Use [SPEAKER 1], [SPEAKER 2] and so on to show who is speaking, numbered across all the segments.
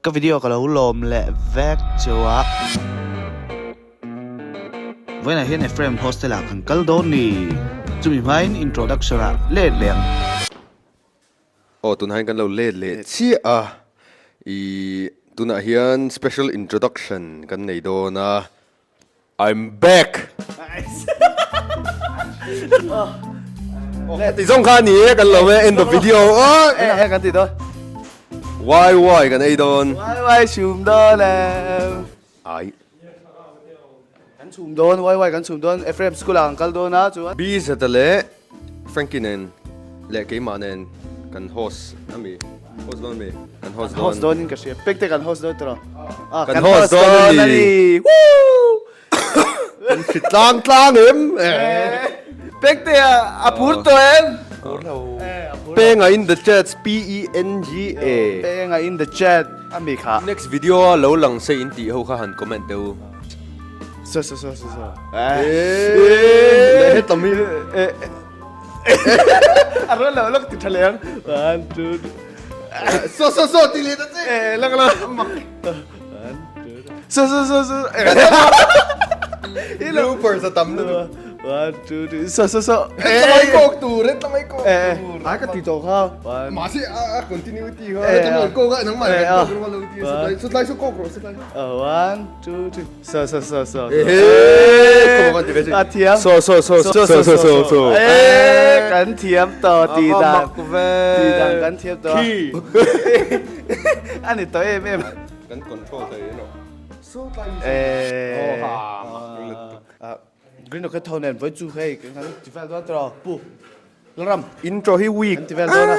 [SPEAKER 1] Ka video ka lo lawm leh vek chu a. Vawiinah hian Ephraim hostel ah kan kal dawn ni. Chumi hmain introduction ah let leh ang.
[SPEAKER 2] Aw tunah hian kan lo let leh chiah a, ih tunah hian special introduction kan nei dawn a. I'm back! Ti zawng kha a ni e, kan lo e, end of video aw.
[SPEAKER 1] E kan ti dawn.
[SPEAKER 2] Wai wai kan ei dawn.
[SPEAKER 1] Wai wai chhum dawn e.
[SPEAKER 2] Ai.
[SPEAKER 1] Kan chhum dawn, wai wai kan chhum dawn, Ephraim school ah kan kal dawn a chuan.
[SPEAKER 2] B Zeta leh Frankie nen leh keimah nen kan host ami host dawn ami kan host dawn
[SPEAKER 1] host dawn in ka hria pek te kan host dawn tawh
[SPEAKER 2] ah kan host dawn ani
[SPEAKER 1] woo
[SPEAKER 2] kan hri tlang tlang em
[SPEAKER 1] pek te a pur tawh em pur lo
[SPEAKER 2] penga in the chat p e n g a
[SPEAKER 1] penga in the chat ami kha
[SPEAKER 2] next video a lo lang se in tih ho kha han comment teh u.
[SPEAKER 1] So so so so so.
[SPEAKER 2] Eh, hetlam hi.
[SPEAKER 1] A rawn lo lawk ti tha leh ang. One, two, three.
[SPEAKER 2] So so so ti leh ta che.
[SPEAKER 1] Eh, lak lak. One, two, three. So so so so.
[SPEAKER 2] Bloopers a tam lutuk.
[SPEAKER 1] One, two, three. So so so.
[SPEAKER 2] Hetlamai kawk tur, hetlamai kawk tur.
[SPEAKER 1] Ai ka ti tawh kha.
[SPEAKER 2] Mahse a continuity kha. Hetlamai kawk a, nangmah hian kawk rawh lo ti a. Satlai saw kawk rawh satlai.
[SPEAKER 1] One, two, three. So so so so.
[SPEAKER 2] A
[SPEAKER 1] thiam.
[SPEAKER 2] So so so so so so so so.
[SPEAKER 1] Eh kan thiam tawh ti dan. Ti dan kan thiam tawh. A ni tawh em em.
[SPEAKER 2] Kan control thei emaw. So tlai.
[SPEAKER 1] Eh. Green rocket tho nen voi chu hei kan ti vel dawn tawh pu. Lalram.
[SPEAKER 2] Intro hi weak.
[SPEAKER 1] Kan ti vel dawn a.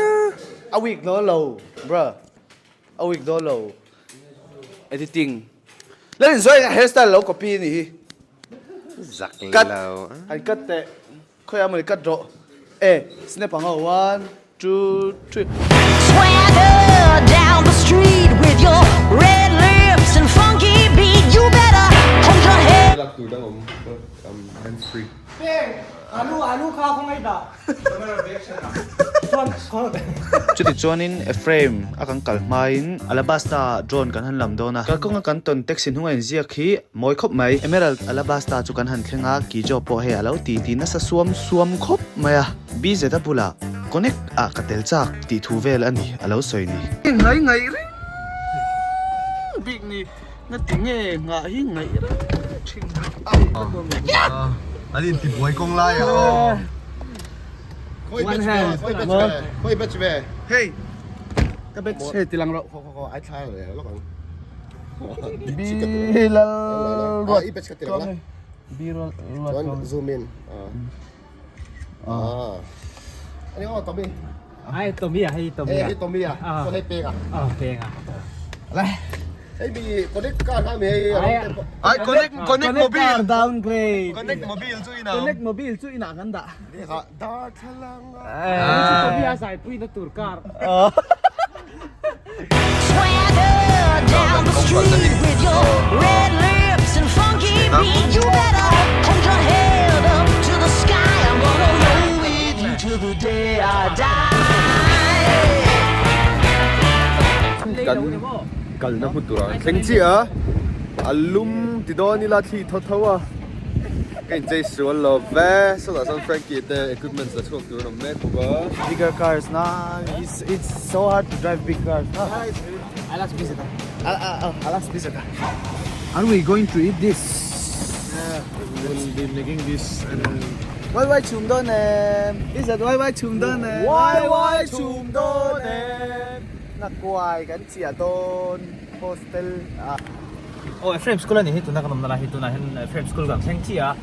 [SPEAKER 1] A weak no lo bro. A weak dawn lo. Editing. Lalin zawi a hairstyle lo copy ni hi.
[SPEAKER 2] Zak
[SPEAKER 1] Cut.
[SPEAKER 2] lo.
[SPEAKER 1] Han cut teh. Khawi ah mawni cut rawh. E, snap ang aw. One, two, three.
[SPEAKER 3] Swagger down the street with your red lips and funky beat. You better hold your head.
[SPEAKER 2] Lak tur dang awm hands free.
[SPEAKER 4] Peng, alu alu kha khawngaih dah.
[SPEAKER 1] Chuti chuanin Ephraim a kan kal hmain Alabasta drone kan han lam dawn a, kalkawnga kan tawn taxi hnunga inziak hi mawi khawp mai. Emerald Alabasta chu kan han thleng a, Kijo pawh hei a lo ti ti nasa suam suam khawp mai a. BZ a bulah connect ah ka tel chak tih thu vel a ni a lo sawi ni. Ngai ngaih reng bik ni. Na ti nge nghah hi ngaih reng thin
[SPEAKER 2] An in ti buai kawng lai ah aw.
[SPEAKER 1] One hand.
[SPEAKER 2] Khawi batch ve.
[SPEAKER 1] Hei. Ka batch hei ti lang rawh.
[SPEAKER 2] Khaw khaw ai thla le lawk ang.
[SPEAKER 1] Bi lal ruat.
[SPEAKER 2] I batch ka ti lang la.
[SPEAKER 1] Bi ruat.
[SPEAKER 2] Chuan zoom in. Ah. Ani aw Tommy.
[SPEAKER 4] Ai Tommy à hei Tommy à.
[SPEAKER 2] Hei Tommy à. Chuan hei Peng à.
[SPEAKER 4] Ờ Peng à.
[SPEAKER 2] Lai. Hei mi connect car kha mi hei.
[SPEAKER 1] Ai connect connect mobile
[SPEAKER 4] downgrade.
[SPEAKER 2] Connect mobile chu ina.
[SPEAKER 4] Connect mobile chu ina kan dah.
[SPEAKER 2] Ni kha dar thalang.
[SPEAKER 4] Chu Tommy a zai pui na tur car.
[SPEAKER 3] Swagger down the street with your red lips and funky beat. You better hold your head up to the sky. I'm gonna roll with you till the day I die.
[SPEAKER 2] Kan kalna hmun turah an thleng chiah a, a lum ti dawn ila thli thaw tho a, ka inchei sual lo ve, sawtah sawn Frankie te equipments la chhuak tur an awm mek bawk a.
[SPEAKER 1] Bigger cars na it's it's so hard to drive big cars na. Are we going to eat this?
[SPEAKER 5] Yeah, we will be making this and
[SPEAKER 1] Wai wai chhum dawn em? I zat wai wai chhum dawn em? Wai wai chhum dawn em? Na kuai kan chiah dawn hostel ah.
[SPEAKER 4] Aw Ephraim school a ni hi tuna kan awmna lai hi tunah hian Ephraim school kan thleng chiah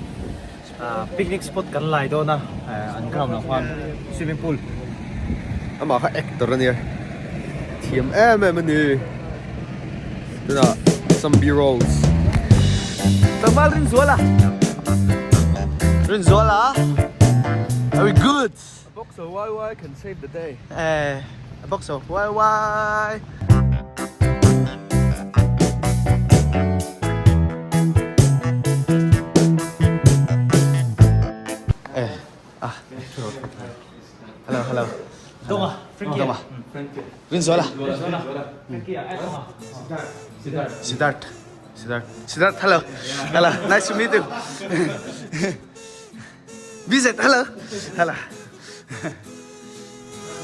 [SPEAKER 4] a picnic spot kan lai dawn a an ground ah khuan swimming pool.
[SPEAKER 2] Amah kha actor a nia thiam em em a ni tunah some b-rolls.
[SPEAKER 1] Tlangval Rinzuala Rinzuala are we good?
[SPEAKER 2] A box of YY can save the day.
[SPEAKER 1] Eh a box of YY. Eh ah hello hello
[SPEAKER 4] Donga Frankie
[SPEAKER 1] Donga
[SPEAKER 4] Frankie.
[SPEAKER 1] Rinzuala Siddharth Siddharth Siddharth hello hello nice to meet you Vizet hello hello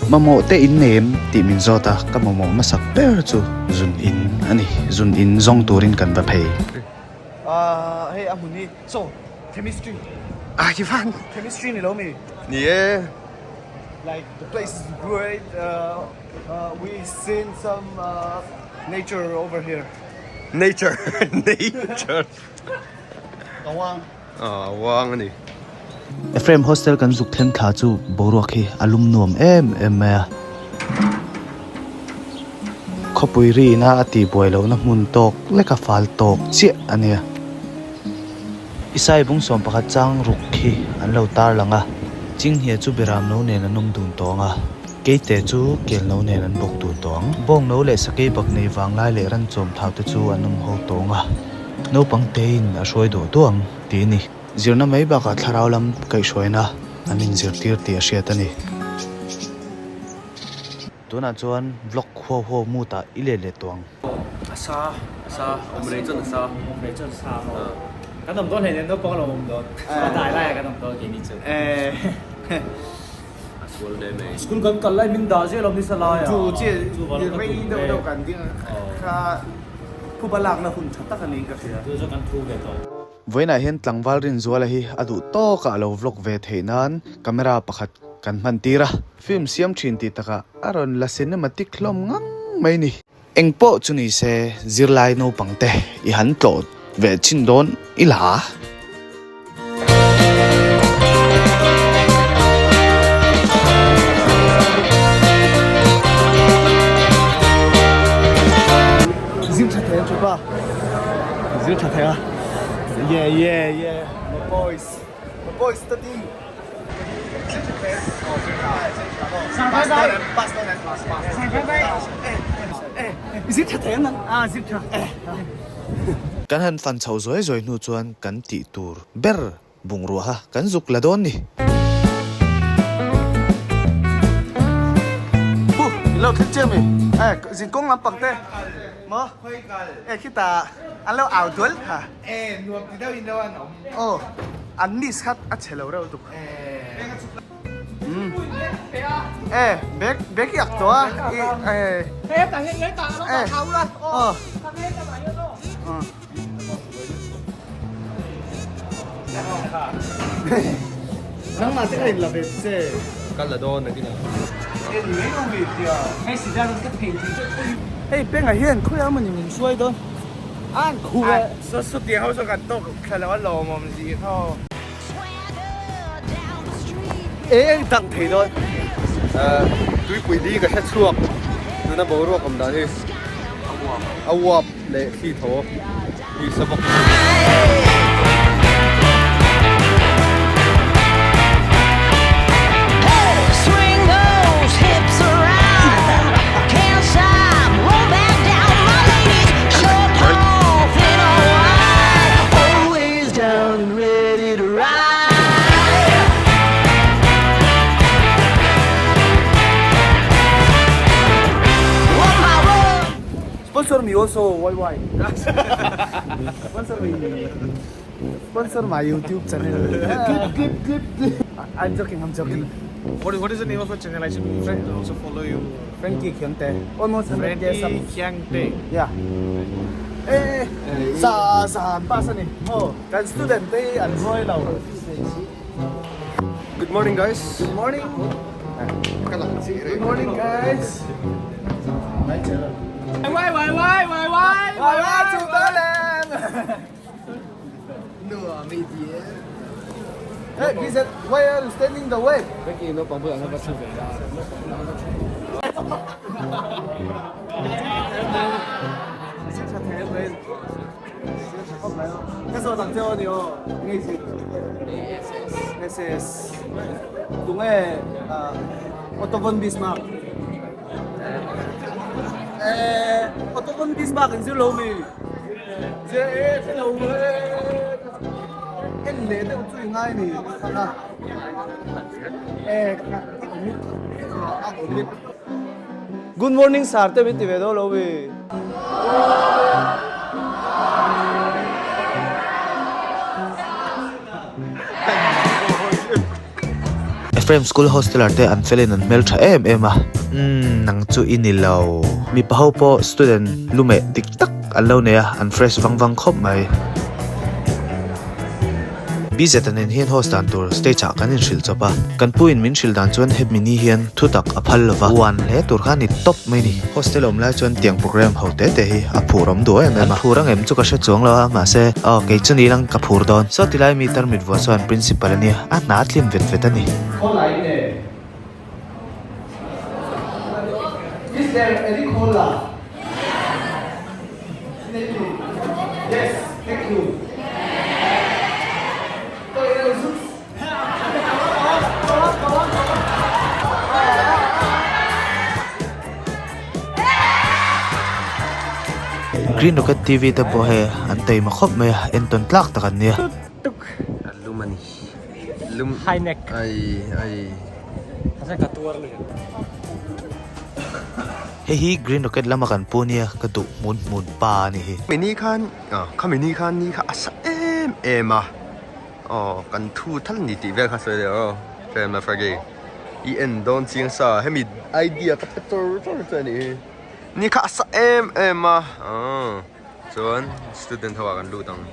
[SPEAKER 1] Mamawh te in nei em tih min zawt a, ka mamawh hmasak ber chu zun in a ni, zun in zawng turin kan va phei. Ahh hei a hmun hi so chemistry
[SPEAKER 2] ah hi van
[SPEAKER 1] chemistry ni lo mi
[SPEAKER 2] ni e
[SPEAKER 1] like the place is great uh we seen some nature over here
[SPEAKER 2] nature nature
[SPEAKER 1] a wang
[SPEAKER 2] ah a wang a ni.
[SPEAKER 1] Ephraim hostel kan zuk thleng thla chu boruak hi a lum nuam em em mai a, khawpui rina a tihbuai lohna hmun tawk leka fal tawk chiah a nia. Isai bung sawm pakhat chang ruk khi an lo tar lang a, Chinghnia chu Beram no nen an awm dun tawh ang a, Keite chu Kel no nen an bawk dun tawh ang. Bawng no leh sakei bak nei vanglai leh ran chawm thau te chu an awm ho tawh ang a, naupang tein a hruai duah duah ang tih a ni. Zirna mai bakah thlarau lam kaihhruaina an inzirtir tih a hriat a ni. Tunah chuan vlog huau huau mood ah i let leh tawh ang.
[SPEAKER 4] A sa, a sa, awm rei chuan a sa. Awm rei chuan sa maw? Kan awm dawn hleinem naupang lo awm dawn. A dai laiah kan awm dawn keini chu.
[SPEAKER 2] A sual hle mai.
[SPEAKER 4] School kan kal lai min dah zel awm nisa laiah.
[SPEAKER 5] Chu chiah rei deuh deuh kan ding kha phuba lakna hun tha tak a niin ka hria.
[SPEAKER 4] Chu chu kan thu ve tawh.
[SPEAKER 1] Vawiinah hian tlangval Rinzuala hi a duh tawkah a lo vlog ve theih nan camera pakhat kan hman tir a, film siam thin tih takah a rawn la cinematic hlawm ngang mai ni. Eng pawh chu ni se zirlai naupang te i han tlawh ve chin dawn i la.
[SPEAKER 5] Zir tha thei ang thupa. Zir tha thei a. Yeah yeah yeah my boys my boys study. Zir tha thei oh zir tha zir tha pass dawn em pass dawn em pass pass eh eh zir tha thei ang ah zir tha eh.
[SPEAKER 1] Kan han fan chho zuai zuai hnu chuan kan tih tur ber Bungrua kha kan zuk la dawn ni.
[SPEAKER 5] Pu, i lo thlen chiang mi? Eh, zin kawng lampang te. Maw? Eh, khitah an lo au dual kha.
[SPEAKER 6] Eh, nuam ti deuh in lo an awm.
[SPEAKER 5] Aw, an miss kha a che lo reuh tuk.
[SPEAKER 6] Eh.
[SPEAKER 5] Eh, bag bag i ak tawh a. Eh. Eh. Aw. Nangmah te ka in la ve che.
[SPEAKER 2] Ka la dawn a kina.
[SPEAKER 5] Hei pengah hian khawiah mawni min hruai dawn an khu e.
[SPEAKER 6] Sawtiang ho saw kan tawk thla lo a lawmawm zir ho.
[SPEAKER 5] E eng dang thei dawn.
[SPEAKER 2] Tuipui li ka hre chhuak tuna boruak awm dan hi a uap leh thli tho hi sa bawk.
[SPEAKER 5] Sponsor me also YY Sponsor me Sponsor my YouTube channel Clip clip clip clip I'm joking I'm joking
[SPEAKER 6] What what is the name of your channel I should friend also follow you
[SPEAKER 5] Frankie Khiangte Almost 100k sub
[SPEAKER 6] Frankie Khiangte
[SPEAKER 5] Yeah Eh sa sa han pass ani maw kan student te hi an ruai lo.
[SPEAKER 2] Good morning guys.
[SPEAKER 5] Good morning. Good morning guys.
[SPEAKER 6] Wai wai wai wai wai
[SPEAKER 5] Wai wai chu ta len. Hey, he said, why are you standing the way? Ka zawt ang che aw ni aw, ngei zir. SS. Tunge Otto von Bismarck. Eh, Otto von Bismarck in zir lo mi. Zir e hre lo e. En leh deuh chu i ngai ni. Eh, a awm a. Good morning sir te min ti ve dawn lo mi.
[SPEAKER 1] Ephraim school hosteler te an felin an hmel tha em em a, umm nang chu i ni lo. Mipa ho pawh student lumeh dik tak an lo nei a, an fresh vang vang khawp mai. BZ nen hian host dan tur stage ah kan inhrilh chawp a, kan pu in min hrilh dan chuan hemi ni hian thu tak a phal lova, uan hle tur kha a ni tawp mai ni. Hostel awm lai chuan tiang program ho te te hi a phur awm duh em em a, an phur ang em chu ka hre chuang lo a, mahse aw kei chu ni lang ka phur dawn. Saw tilai mi tarmit vuah chuan principal a nia, a hna a tlim vet vet a ni.
[SPEAKER 5] Khawlai nge? Is there any caller? Yes, thank you.
[SPEAKER 1] Green Rocket TV te pawh hei an taima khawp mai a, entawn tlak tak an nia.
[SPEAKER 2] A lum a ni. Lum.
[SPEAKER 4] High neck.
[SPEAKER 2] Ai ai.
[SPEAKER 1] Hei hi Green Rocket lama kan pu nia ka duh hmun hmun pa a ni hi.
[SPEAKER 2] Mini khan khami ni khan ni kha a sa em em a aw kan thu thal ni tih vel kha sawi leh aw friend a frage i en dawn chiang sa hemi idea ka pe chawr chawr chu a nih hi ni kha a sa em em a aw chuan student ho ah kan lut ang.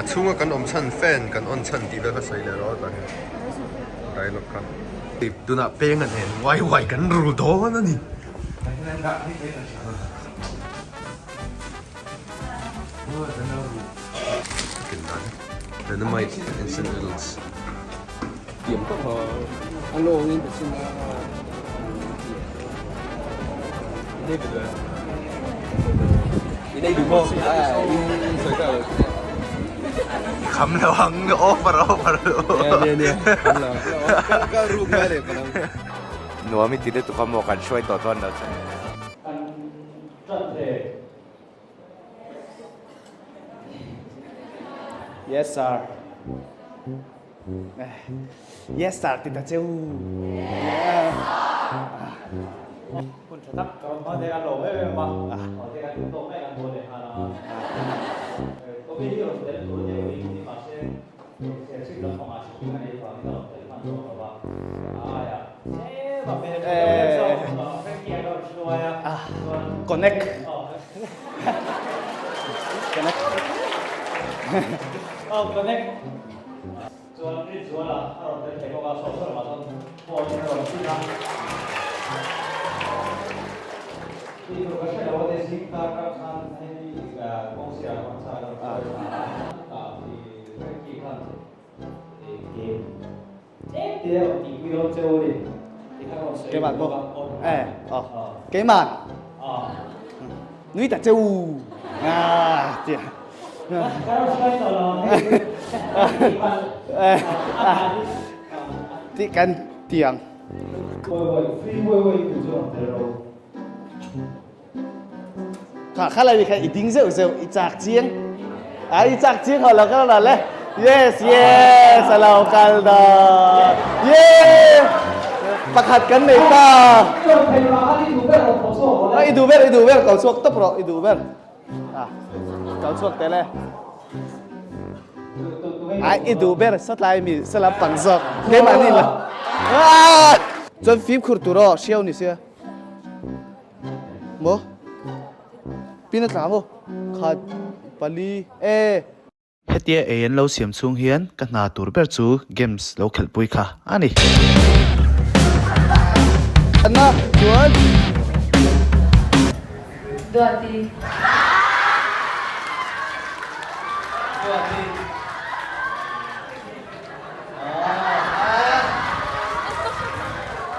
[SPEAKER 2] A chhunga kan awm chhan fan kan on chhan tih vel kha sawi leh rawh tah hian dialogue kha. Tunah peng an en uai uai kan ru dawn a ni. Dynamite instant noodles.
[SPEAKER 1] Kham lo ang over over
[SPEAKER 7] Nuam i ti lutuk a maw kan hruai tawh dawn lo che.
[SPEAKER 5] Yes sir. Yes sir ti ta cheu.
[SPEAKER 4] Hun tha tak ka rawn hma thei a lawm em em a, te kan duh tawk mai kan haw leh nghal a. Coffee hi rawn tel tur nia ui ni mahse ser chhip lam pangah chhip a nei vangin a rawn tel hman tawh lo va. A aiah tlem a hmel tha deuh deuh zawk Frankie a rawn hruai a chuan
[SPEAKER 5] Connect. Connect.
[SPEAKER 4] Oh connect. Chuan Rinzuala a rawn tel thei bawk a, sawm sawm ah chuan phone a rawn chhin a. Tih tur ka hre lo a ni, zing tar kar khan hei kawng sirah khan char ka rawn sawi thla a, tah khi Frankie khan game tlem te a rawn tihpui dawn cheu a ni tih kha ka rawn sawi
[SPEAKER 5] Keimah
[SPEAKER 4] bawk a.
[SPEAKER 5] Eh, aw. Keimah. Nui ta cheu. Ah, tia. Tih kan tiang. Kha kha lai kha i ding zeuh zeuh i chak chiang. A i chak chiang ho lo ka la le. Yes yes alo kal da. Yeah. Pakhat kan nei ta. I duh ber i duh ber kau chhuak tawp rawh i duh ber. Kau chhuak tel e. Ai i duh ber satlai mi salam pang zawk. Keimah ni la. Chuan fimkhur tur aw hriau ni sia. Maw? Pin a tla maw? Khat pali e.
[SPEAKER 1] Hetia ei an lo siam chhung hian ka hna tur ber chu games lo khelhpui kha a ni.
[SPEAKER 5] Anna chuan.
[SPEAKER 8] Duati.
[SPEAKER 4] Duati.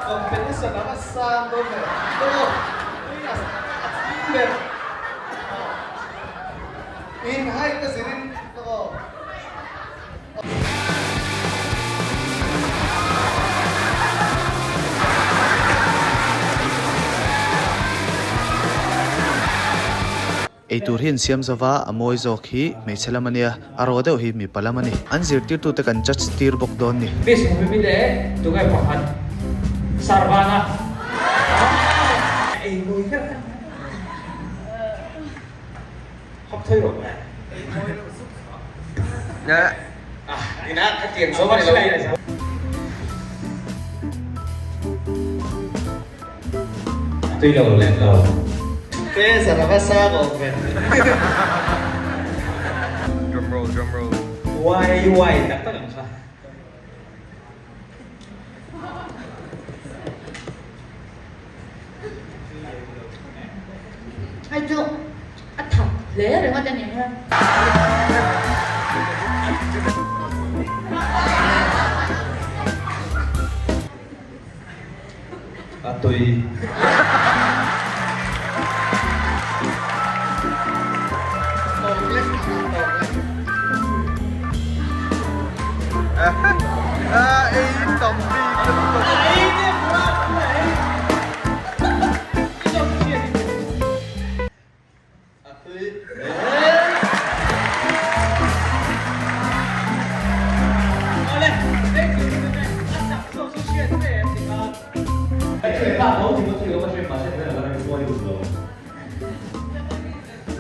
[SPEAKER 5] Competition anga sang dawn ve. A ber. In height a zirin ka aw.
[SPEAKER 1] Eitur hi an siam zova, a mawi zawk hi hmeichhe lam a nia, a ro deuh hi mipa lam a ni. An zirtirtute kan judge tir bawk dawn ni.
[SPEAKER 4] Miss Mummy leh tunge pakhat Sarvana ei mawi ber kha hap thawi rawh. Tui lo leh lo.
[SPEAKER 5] Te zara va sang awm ve.
[SPEAKER 2] Drum roll, drum roll.
[SPEAKER 4] Wai wai tak tak ang kha.
[SPEAKER 8] Hei chu a thak hle ringawt a nih hi.
[SPEAKER 4] A tui.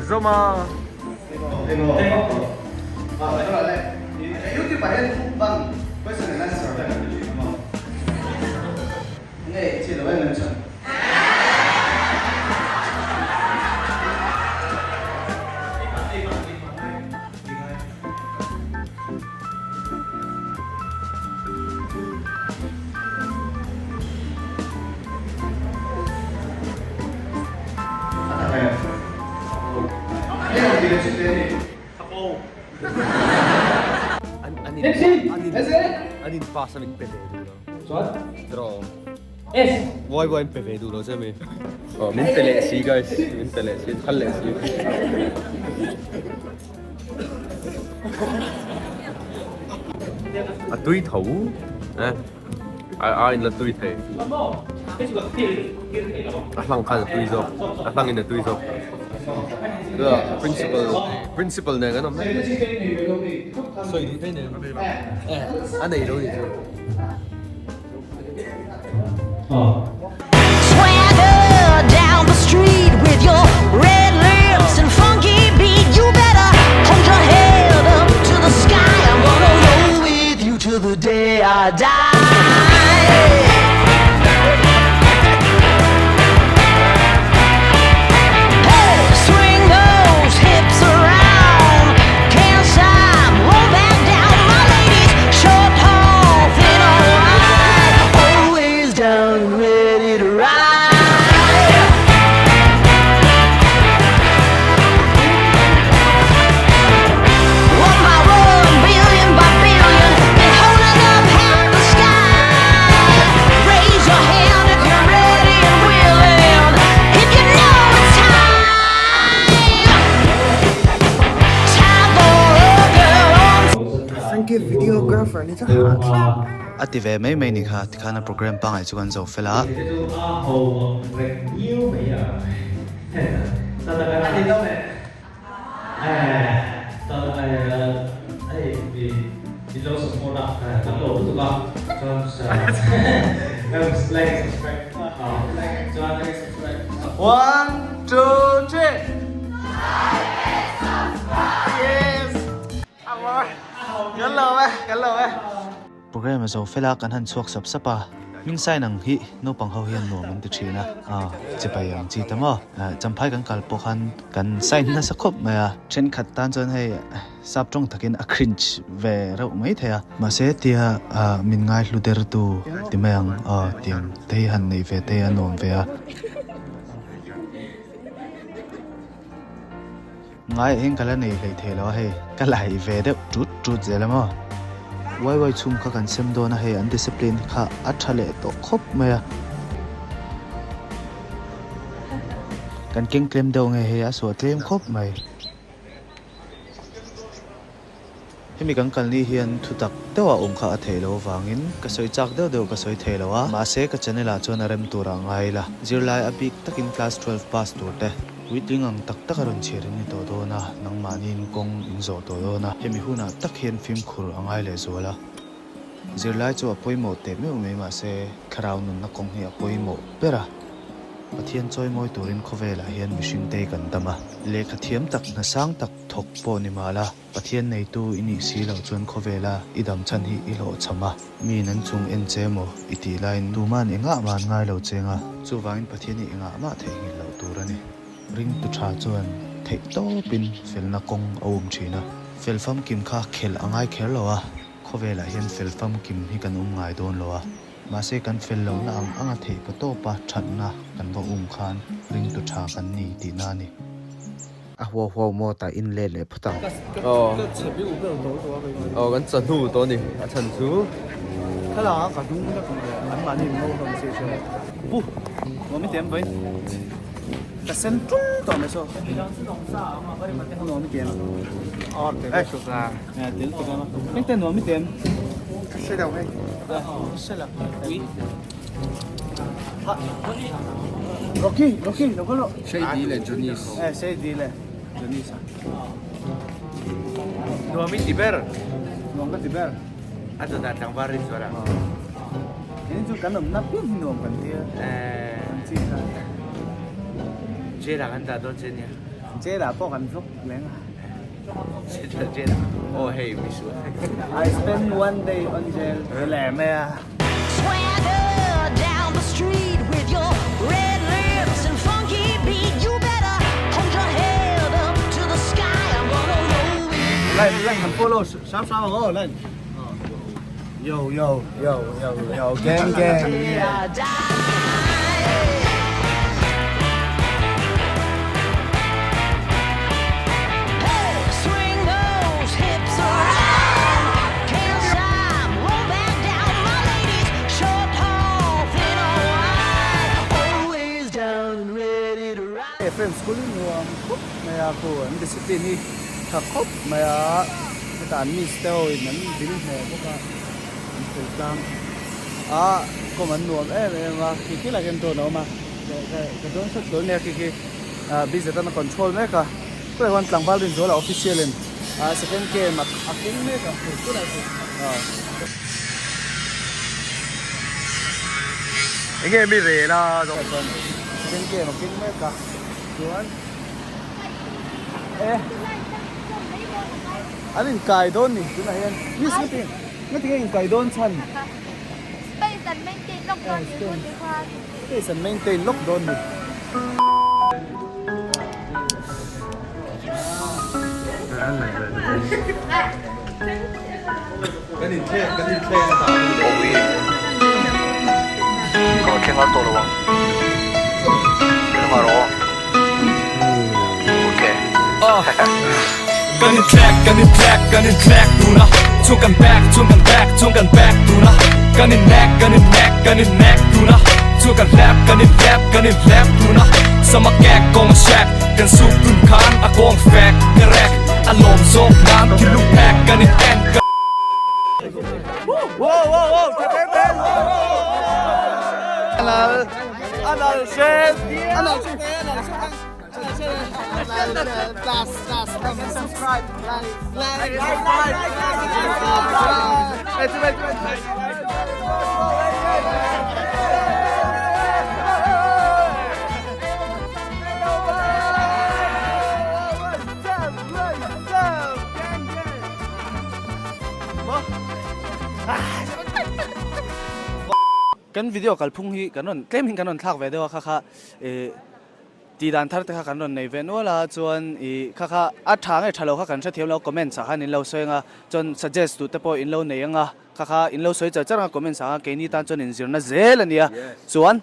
[SPEAKER 2] Zoma. An in pass a min pe ve duh lo.
[SPEAKER 4] Chuan?
[SPEAKER 2] Draw.
[SPEAKER 4] S.
[SPEAKER 2] Wai wai in pe ve duh lo che mi. Oh, min pe leh si guys. Min pe leh si, thal leh si. A tui tho. Eh. A a in la tui thei. A hlang khan a tui zawk. A hlang in a tui zawk. Principal principal nen kan awm mek. Sawi duh thei nen. Eh, a nei lo ni chu.
[SPEAKER 3] Swagger down the street with your red lips and funky beat. You better hold your head up to the sky. I'm gonna roll with you till the day I die. Hey, swing those hips around. Can't stop, roll back down. My ladies, short, tall, thin or wide, always down and ready to ride. One by one, billion by billion, been holding up half the sky. Raise your hand if you're ready and willing. If you know it's time, time for a girl on
[SPEAKER 1] A ti ve mai mai ni kha tikhan a program pangai chu kan zo fel a.
[SPEAKER 5] One, two, three. Yes. Kan lo e, kan lo e.
[SPEAKER 1] Program a zo fel a, kan han chhuak sap sap a. Hming sign ang hi naupang ho hian nuam an ti thin a, aw chipai ang chi ta maw. Champhai kan kal pawh khan kan sign nasa khawp mai a. Thenkhat tan chuan hei sap tawng takin a cringe ve reuh mai thei a. Mahse tia min ngai hlu der tu ti mai ang, aw tiang te hi han neih ve te hi a nuam ve a. Ngai eng ka la nei hlei thei lo a hei, ka lai ve deuh tut tut zel a maw? Wai wai chhung kha kan sem dawn a hei, an discipline kha a tha leh tawh khawp mai a. Kan keng tlem deuh nge hei, a suah tlem khawp mai. Hemi kan kal ni hian thutak deuh a awm kha a theih loh avangin ka sawi chak deuh deuh ka sawi thei lo a, mahse ka channel ah chuan a rem tur ah ngai ila, zirlai a bik takin class 12 pass tur te. Puitling ang tak tak a rawn chhiar in ni tawh dawn a, nangmahniin kawng in zawh tawh dawn a, hemi hunah tak hian fimkhur a ngai leh zual a. Zirlai chu a pawimawh teh meuh mai mahse thlarau nunna kawng hi a pawimawh ber a. Pathian chawimawi turin khawvelah hian mihring te kan dam a, lehkha thiam tak hna sang tak thawk pawh ni mahla Pathian neitu i nih si loh chuan khawvela i dam chhan hi i hlawhchham a, miin an chung en che maw i tih laiin tuma'n engah mah an ngai lo cheng a, chuvangin Pathian hi engah mah theihnghilh loh tur a ni. Ringtu tha chuan theih tawpin felna kawng a um thin a, fel famkim kha khelh a ngai kher lo a, khawvelah hian fel famkim hi kan um ngai dawn lo a, mahse kan fel lohna ang anga theih pa tawpa thatna kan va um khan ringtu tha kan ni tihna a ni.
[SPEAKER 7] A huau huau maw tah in let leh phawt ang.
[SPEAKER 2] Aw aw kan chahnu tawh a ni a chhan chu.
[SPEAKER 5] Thlalak a ka dung vek ang le an mahni in ngo hlawm si hre.
[SPEAKER 4] Pu nuam i ti em vawiin ka sen tul tawh mai saw
[SPEAKER 5] nuam i ti em eh tel tek a heng te nuam i ti em
[SPEAKER 6] ka hre lo hei
[SPEAKER 5] hre lo Rocky Rocky lo kal rawh
[SPEAKER 2] Shady leh Jonis
[SPEAKER 5] eh Shady leh Jonis a
[SPEAKER 7] Nuam i ti ber
[SPEAKER 5] nuam ka ti ber
[SPEAKER 7] a dawtah tlangval rin zual ang
[SPEAKER 5] Heng chu kan awmna pian hi nuam kan tia kan chi kha
[SPEAKER 7] Jail ah kan dah dawn che nia
[SPEAKER 5] Jail ah pawh kan vlog leng a
[SPEAKER 7] Jail ah oh hei misual
[SPEAKER 5] I spend one day on jail leh mai a.
[SPEAKER 3] Swagger down the street with your red lips and funky beat You better hold your head up to the sky I'm gonna roll with you
[SPEAKER 5] Like like han follow hram hram ang aw like Yo yo yo yo yo gang gang
[SPEAKER 3] Till I die. Hey, swing those hips around Can't stop, roll back down My ladies, short, tall, thin or wide Always down and ready to ride.
[SPEAKER 5] Ephraim school hi nuam khawp mai a khu an discipline hi tha khawp mai a hetah an miss te ho in an dil hle bawk a an fel tlang a kawm an nuam em em a khi khi lai khian drone a awm a ka drone shot dawn nia khi khi ah bz an a control mek a tunah hian tlangval Rinzuala official in ah second game a keng mek a hei tunah hian ah.
[SPEAKER 7] Enge mi rel a
[SPEAKER 5] second game a keng mek a chuan e an inkai dawn ni tunah hian miss nga ti nge inkai dawn chhan
[SPEAKER 8] Space an maintain lawk dawn ni hun te khan.
[SPEAKER 5] Space an maintain lawk dawn ni.
[SPEAKER 2] Kan inthlek kan inthlek a dah ni.
[SPEAKER 9] Awii. Ka rawn thleng al tawh lo ang. Ka nghah rawh aw. Okay.
[SPEAKER 10] Kan inthlek kan inthlek kan inthlek tun a Chuan kan back chuan kan back chuan kan back tun a Kan innek kan innek kan innek tun a Chuan kan hlep kan inhlep kan inhlep tun a Sama kek kawng a shek kan suk tun khan a kawng fek ka rek a lawm zawk nan thilung phek kan in en kan
[SPEAKER 4] Kan video kalphung hi kan rawn tlem hin kan rawn thlak ve deuh a kha kha ih Tih dan thar te kha kan rawn nei ve nual a, chuan ih kha kha a tha nge tha lo kha kan hrethiam lo comments ah khan in lo sawi anga, chuan suggest duh te pawh in lo nei anga, kha kha in lo sawi char char anga comments ah khan keini tan chuan in zirna zel a nia, chuan.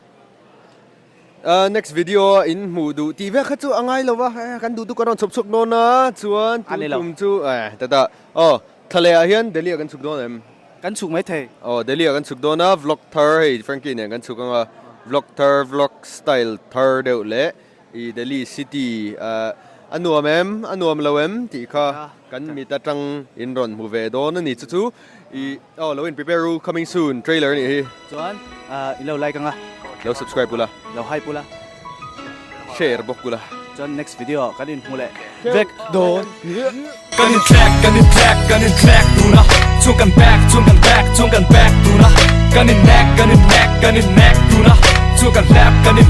[SPEAKER 2] Next video a in hmuh duh tih vek kha chu a ngai lo va, kan duh duh kan rawn chhawp chhuak dawn a, chuan tun tum chu eh tata aw thla leh ah hian Delhi ah kan chhuk dawn em?
[SPEAKER 4] Kan chhuk mai thei.
[SPEAKER 2] Aw Delhi ah kan chhuk dawn a, vlog thar hei Frankie nen kan chhuk ang a, vlog thar vlog style thar deuh leh i Delhi city ah a nuam em a nuam lo em tih kha kan mit atang in rawn hmu ve dawn a ni chu chu i aw lo in prepare u coming soon trailer a nih hi.
[SPEAKER 4] Chuan in lo like ang a.
[SPEAKER 2] Lo subscribe ula.
[SPEAKER 4] Lo hype ula.
[SPEAKER 2] Share bawk ula.
[SPEAKER 1] Chuan next video ah kan inhmu leh vek dawn.
[SPEAKER 10] Kan in thlek, kan in thlek, kan in thlek tun a, chuan kan back, chuan kan back, chuan kan back tun a, kan in nek, kan in nek, kan in nek tun a, chuan kan hlep, kan in.